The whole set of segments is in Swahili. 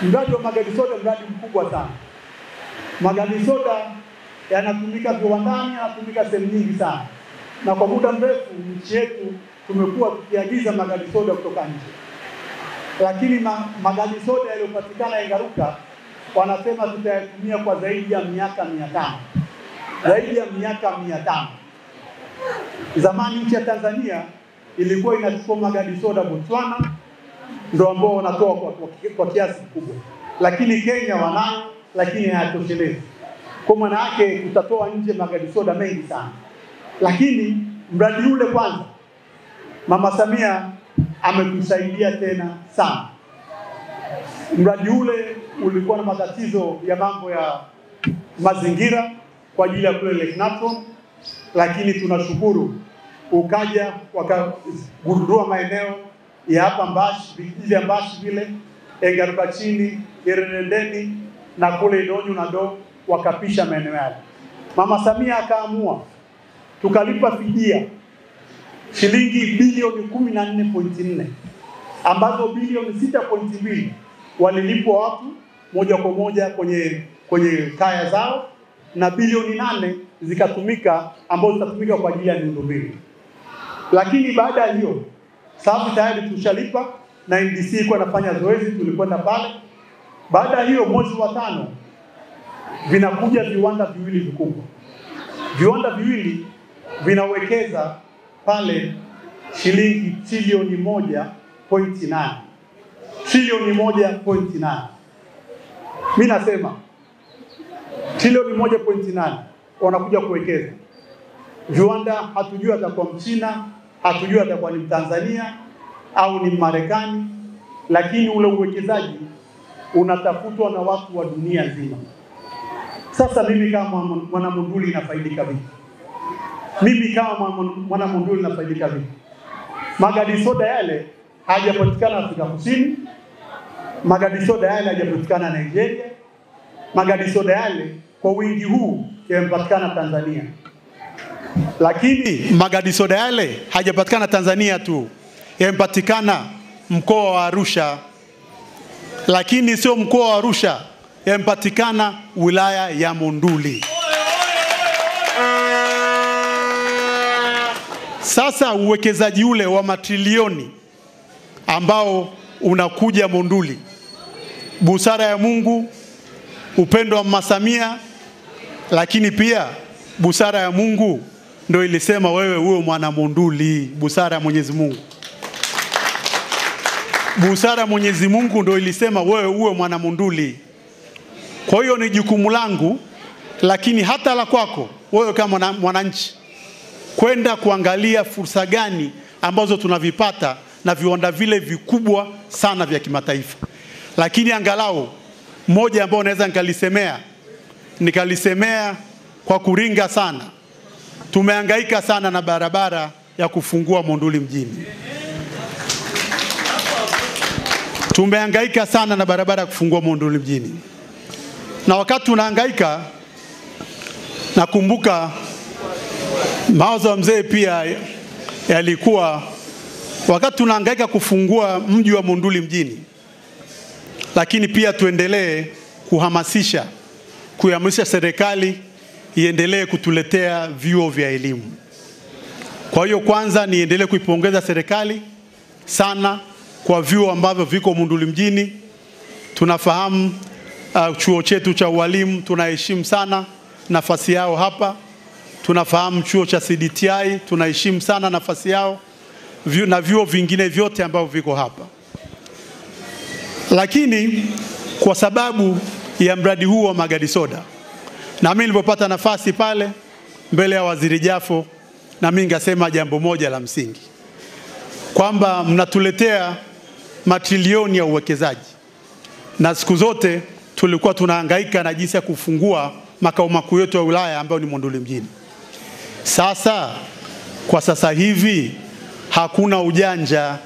Mradi wa magadi soda mradi mkubwa sana. Magadi soda yanatumika viwandani, yanatumika sehemu nyingi sana. Na kwa muda mrefu nchi yetu tumekuwa tukiagiza magadi soda kutoka nje. Lakini magadi soda yaliyopatikana Engaruka wanasema tutayatumia kwa zaidi ya miaka 500. Zaidi ya miaka 500. Zamani nchi ya Tanzania ilikuwa inachukua magadi soda Botswana, ndio ambao wanatoa kwa kiasi kikubwa. Lakini Kenya wanayo, lakini hayatoshelezi. Kwa maana yake tutatoa nje magadi soda mengi sana. Lakini mradi ule kwanza Mama Samia ametusaidia tena sana. Mradi ule ulikuwa na matatizo ya mambo ya mazingira kwa ajili ya kule Lake Natron, lakini tunashukuru ukaja wakagundua maeneo ya hapa Mbashi, vijiji vya Mbashi vile, Engaruka chini, Irerendeni na kule Idonyo na Do, wakapisha maeneo yale. Mama Samia akaamua tukalipa fidia shilingi bilioni 14.4, ambazo bilioni 6.2 walilipwa watu moja kwa moja kwenye kaya zao, na bilioni 8 zikatumika ambazo zitatumika kwa ajili ya miundombinu. Lakini baada ya hiyo, sababu tayari tushalipa na NDC ilikuwa inafanya zoezi, tulikwenda pale. Baada ya hiyo mwezi wa 5 vinakuja viwanda viwili vikubwa. Viwanda viwili vinawekeza pale shilingi trilioni 1.8. Trilioni 1.8. Mimi nasema trilioni 1.8 wanakuja kuwekeza. Viwanda hatujui atakuwa Mchina, hatujui atakuwa ni Mtanzania au ni Marekani, lakini ule uwekezaji unatafutwa na watu wa dunia nzima. Sasa mimi kama mwana Monduli nafaidika vipi? Mimi kama mwana Monduli nafaidika vipi? Magadi soda yale hayajapatikana Afrika Kusini, magadi soda yale hayajapatikana Nigeria, magadi soda yale kwa wingi huu yamepatikana Tanzania. Lakini magadi soda yale hayajapatikana Tanzania tu, yamepatikana mkoa wa Arusha. Lakini sio mkoa wa Arusha, yamepatikana wilaya ya Monduli. Sasa uwekezaji ule wa matrilioni ambao unakuja Monduli, busara ya Mungu, upendo wa Mama Samia, lakini pia busara ya Mungu ndio ilisema wewe uwe mwana Monduli. Busara ya Mwenyezi Mungu. Busara ya Mwenyezi Mungu ndio ilisema wewe uwe mwana Monduli. Kwa hiyo ni jukumu langu, lakini hata la kwako wewe kama mwananchi, kwenda kuangalia fursa gani ambazo tunavipata na viwanda vile vikubwa sana vya kimataifa. Lakini angalau moja ambao naweza nikalisemea kwa kuringa sana, tumehangaika sana na barabara ya kufungua Monduli mjini. Tumehangaika sana na barabara ya kufungua Monduli mjini. Na wakati tunahangaika, nakumbuka mawazo ya mzee pia yalikuwa wakati tunahangaika kufungua mji wa Monduli mjini, lakini pia tuendelee kuhamasisha serikali iendelee kutuletea vyuo vya elimu. Kwa hiyo kwanza niendelee kuipongeza serikali sana kwa vyuo ambavyo viko Monduli mjini. Tunafahamu chuo chetu cha ualimu, tunaheshimu sana nafasi yao hapa. Tunafahamu chuo cha CDTI, tunaheshimu sana nafasi yao, na vyuo vingine vyote ambavyo viko hapa. Lakini kwa sababu ya mradi huu wa magadi soda, na mimi nilipopata nafasi pale mbele ya Waziri Jafo, na mimi ningesema jambo moja la msingi, kwamba mnatuletea matrilioni ya uwekezaji, na siku zote tulikuwa tunahangaika na jinsi ya kufungua makao makuu yetu ya wilaya ambayo ni Monduli mjini. Sasa kwa sasa hivi hakuna ujanja,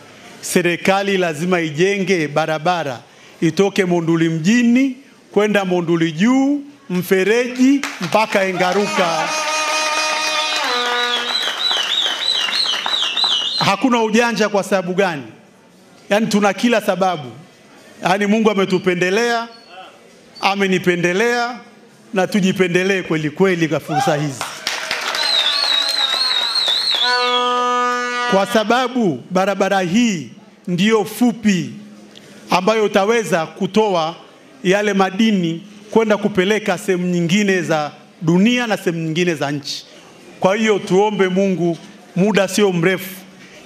serikali lazima ijenge barabara itoke Monduli mjini kwenda Monduli juu, mfereji mpaka Engaruka. Hakuna ujanja kwa sababu gani? Yaani tuna kila sababu. Yaani Mungu ametupendelea, amenipendelea, na tujipendelee kweli kweli kwa fursa hizi, kwa sababu barabara hii ndiyo fupi ambayo utaweza kutoa yale madini kwenda kupeleka sehemu nyingine za dunia na sehemu nyingine za nchi. Kwa hiyo tuombe Mungu, muda sio mrefu,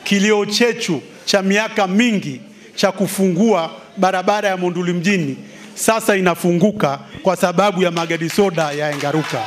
kilio chetu cha miaka mingi cha kufungua barabara ya Monduli mjini sasa inafunguka kwa sababu ya magadi soda ya Engaruka.